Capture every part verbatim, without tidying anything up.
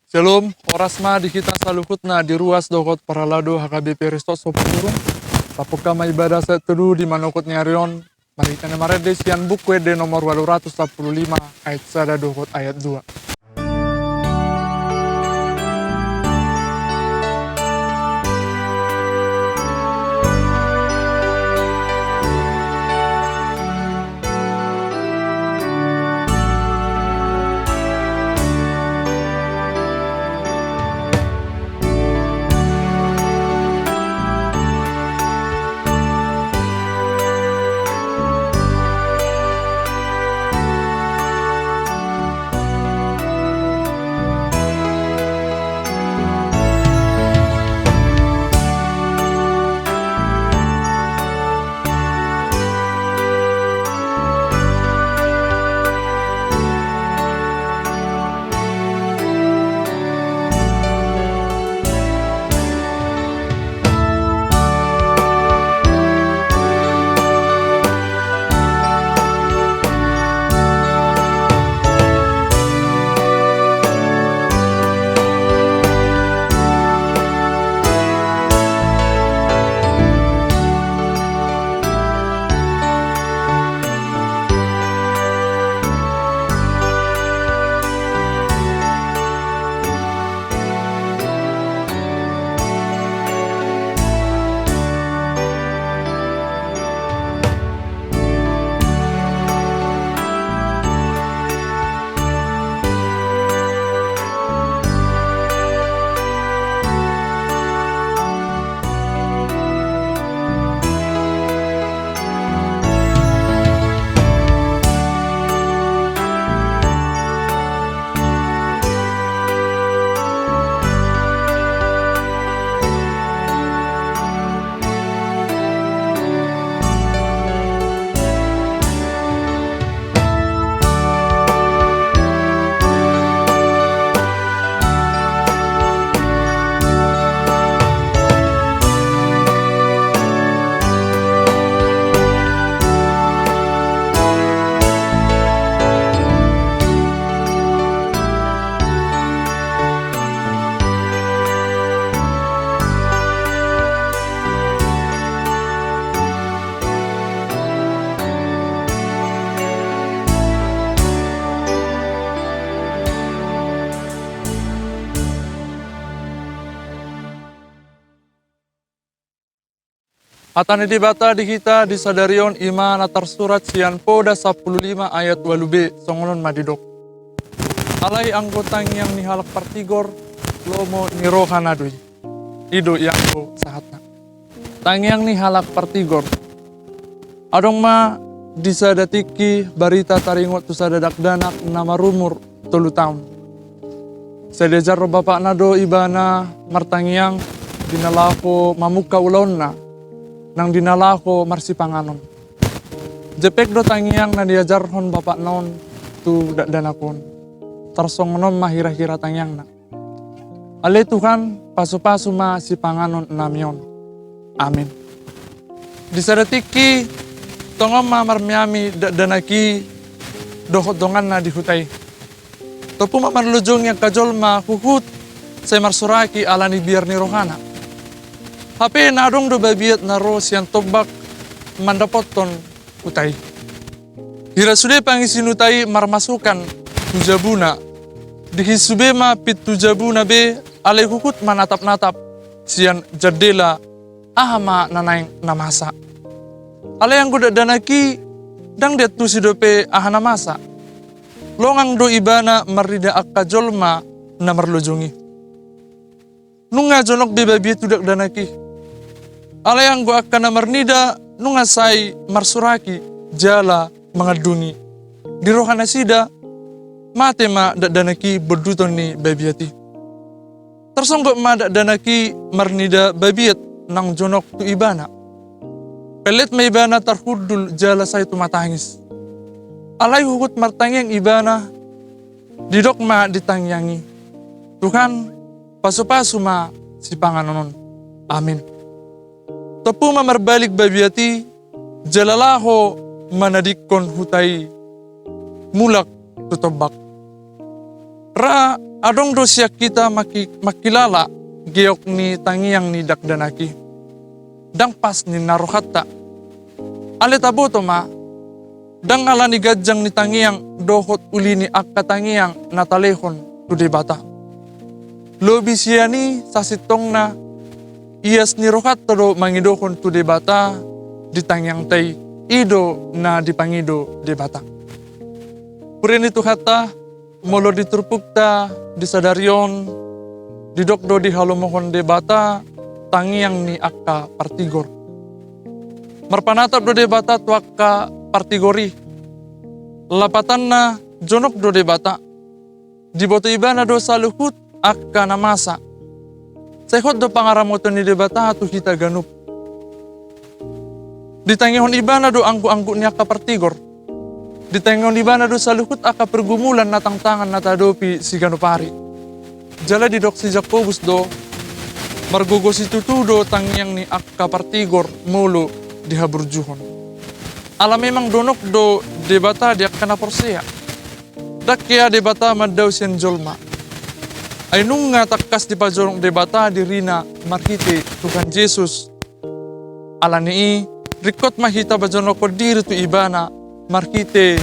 Syalom, horas ma di hita saluhutna di ruas dohot parhalado H K B P Ristos Sopoturung. Tapungka ma ibadah sahat tudu di manukut ni ari on, marhite na marende sian Buku Ende nomor ualu ratus sampulu lima, ayat sada dohot ayat dua. Hata ni Debata di hita di sadari on i ma na tarsurat sian Poda sampulu lima ayat ualu b, songon on ma didok: Alai anggo tangiang ni halak partigor, lomo ni rohana do i. I do i anggo sahatna. Tangiang ni halak partigor. Adong ma di sada tingki barita taringot tu sada dakdanak na marumur tolu taon. Sai diajarhon bapakna do ibana martangiang di na laho mamungka ulaonna, nang di na laho marsipanganon. Jempek do tangiang na diajarhon bapakna on tu dakdanak on. Tarsongon on ma hira-hira tangiangna: Ale Tuhan, pasu-pasu ma sipanganon nami on. Amin. Di sada tingki, tongon ma marmeami dakdanak i dohot donganna di huta i. Tompu ma marlojongi angka jolma huhut sai marsuraki ala ni biar ni rohana. Hape na adong do babiat na ro sian tombak mandapothon huta i. Hira sude pangisi ni huta i marmasukan tu jabuna, dihisu be ma pintu jabuna be, alai huhut manatap-natap sian jandela aha ma na naeng na masa. Alai anggo dakdanak i ndang diantusi dope aha na masa. Longang do ibana marnida angka jolma na marlojong i. Nunga jonok be babiat tu dakdanak i. Alai anggo angka na marnida nunga sai marsuraki jala mangandungi, di rohanasida mate ma dakdanak i bonduton ni babiat i. Tarsonggot ma dakdanak i marnida babiat naung jonok tu ibana. Pellet ma ibana tarhundul jala sai tumatangis. Alai huhut martangiang ibana, didok ma di tangiang i: Tuhan, pasu-pasu ma sipanganon on. Amin. Tompu ma marbalik babiat i, jala laho manadingkon huta i mulak tu tombak. Ra Adong do sian hita mangki-, mangkilala geok ni tangiang ni dakdanak i. Ndang pas ninna rohanta. Alai taboto ma, ndang ala ni ganjang ni tangiang dohot uli ni angka tangiang na talehon tu Debata. Lobi sian i sasintongna, ias ni rohanta do mangidohon tu Debata di tangiangta i, i do na dipangido Debata. Huria ni Tuhanta, molo di turpukta di sadari on, didok do dihalomohon Debata tangiang ni angka partigor. Marpanatap do Debata tu angka partigor i. Lapatanna, jonok do Debata. Diboto Ibana do saluhut angka na masa. Sai hot do pangaramotion ni Debata tu hita ganup. Ditangihon Ibana do angguk-angguk ni angka partigor. Ditangihon Ibana do saluhut angka pergumulan na tangtangan na taadopi siganup ari. Jala didok si Jakobus do, margogo situtu do tangiang ni angka partigor molo dihaburjuhon. Ala memang donok do Debata di angka na porsea. Ndang hea Debata mandao sian jolma. Ai nunga tangkas dipajonok Debata dirina marhite Tuhan Jesus. Ala ni i, ringkot ma hita pajonokhon diri tu Ibana marhite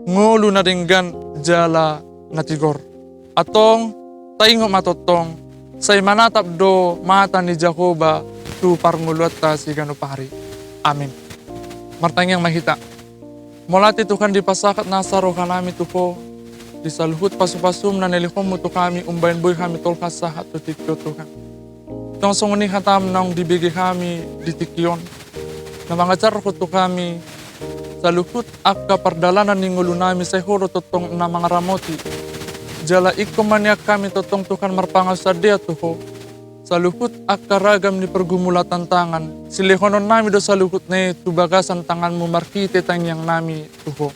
ngolu na denggan jala na tigor. Antong, taingot ma tongtong, sai manatap do mata ni Jahowa tu parngoluanta siganup ari. Amin. Martangiang ma hita. Mauliate Tuhan, dipasahat nasa rohanami tu Ho, di saluhut pasu-pasum na nilehonmu tu hami, umbahen boi hami tolhas sahat tu tingki on Tuhan. Tong songon i hatam naung dibege hami di tingki on, na mangajarhon tu hami saluhut angka pardalanan ni ngolunami, sai Ho do tongtong na mangaramoti. Jala ingkon ma nian hami tongtong Tuhan marpangalusan dea tu Ho. Saluhut angka ragam ni pergumulan tantangan, silehononnami do saluhutna i tu bagasan tanganmu marhite tangiangnami tu Ho.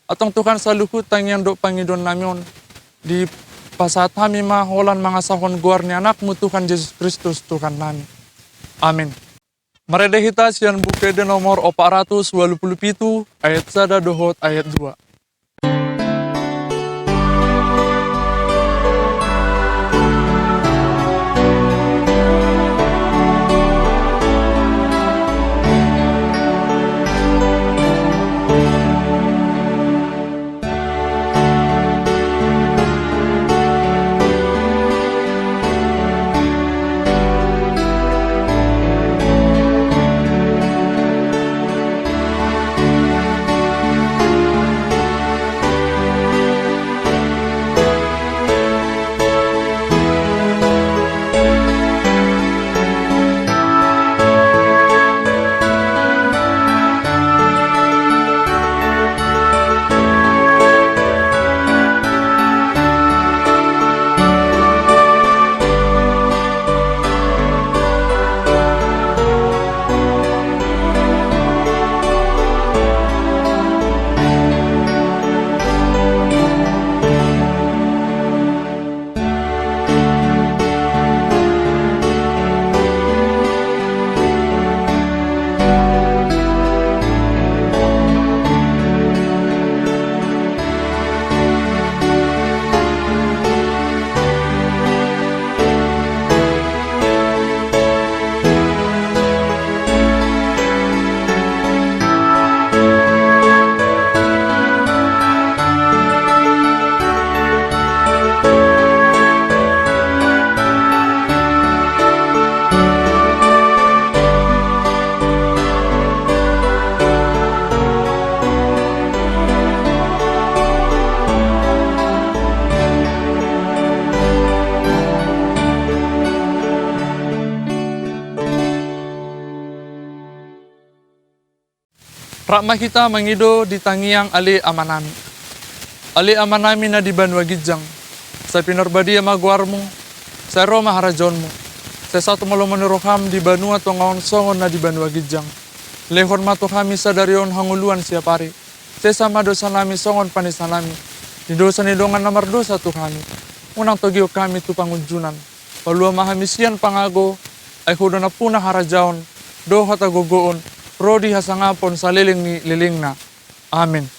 Antong Tuhan, saluhut tangiang dohot pangidoannami on, dipasahat hami ma holan mangasahon goar ni Anakmu Tuhan Jesus Kristus Tuhannami. Amin. Marende hita sian Buku Ende nomor opat ratus walu pulu pitu, ayat sada dohot ayat dua. Rap ma hita mangido di tangiang Ale Amanami. Ale Amanami na di banua ginjang, sai pinarbadia ma goarmu, sai ro ma harajaonmu, sai saut ma lomo ni roham di banua tonga on songon na di banua ginjang. Lehon ma tu hami sadari on hangoluan siap ari. Sesa ma dosanami songon panesanami di dosa ni dongan na mardosa tu hami. Unang togihon hami tu pangunjunan. Palua ma hami sian pangago, ai Ho do nampuna harajaon, dohot hagogoon, ro di hasangapon saleleng ni lelengna. Amen.